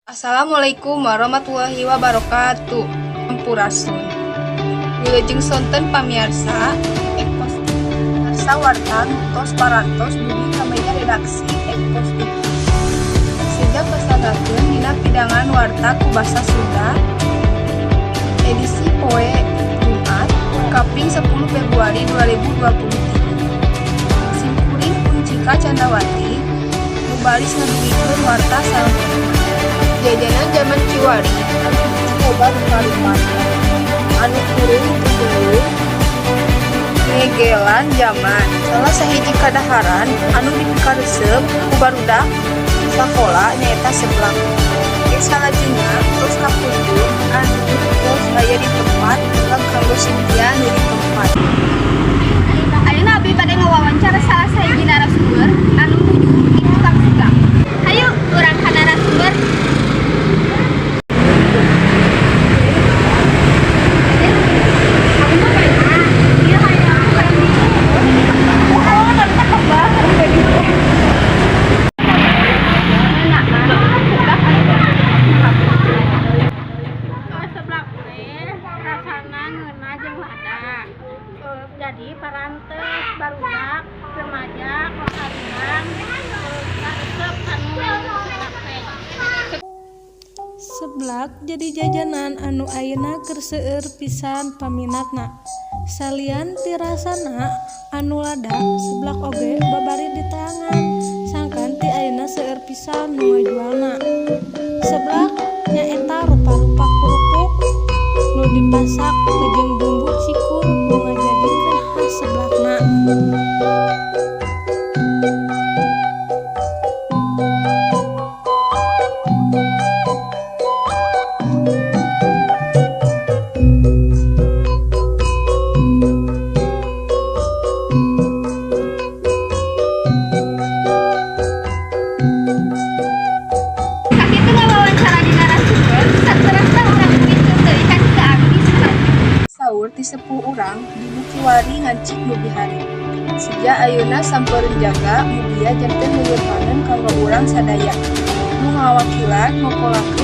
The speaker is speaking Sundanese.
Assalamualaikum warahmatullahi wabarakatuh. Sampurasun. Wilujeng sonten pamiarsa Ekpos Warsa warta tos parantos dugi ka meja redaksi Ekpos TV. Siga kasagakeun dina pidangan warta ku basa Sunda edisi poe Jumat kaping 10 Februari 2023. Simkuring Uncika Candawati nu baris ngadugikeun warta salengkapna. Jajanan jaman kiwari anu loba rupa-rupana anu kuring teu ngegelan jaman. Salah sahiji kadaharan anu dipikaresep ku barudak sakola nyaeta seblak. Ge salajengna tos kapundhut anu tos aya di tempat seblak kanggo Cynthia nu di tempat. Ayeuna abdi bade ngawawancara salah sahiji narasumber anu nuju di tukang seblak. Hayu urang ka narasumber. Seblak teh rasana ngeunah jeung lada. Jadi parantes barudak remaja kos karesep kanu seblak teh. Seblak jadi jajanan anu ayeuna keur seueur pisan paminatna. Salian ti rasana anu lada, seblak oge babari diteangan sangkan ti ayeuna seueur pisan nu ngajualna. Seblak nyaeta rupa-rupa kerupuk nu dipasak jeung bumbu cikur nu ngajadikeun khas seblakna. Sakitu ngawawancara di narasumber, saterasna urang uninkeun deui ka ka abdi salajengna. Saur ti sepuh urang di nu kiwari ngancik nu bihari. Siga ayeuna sampeureun jaga mugia janten lieur panen kanggo urang sadaya. Nu ngawakilan ngokolakeun.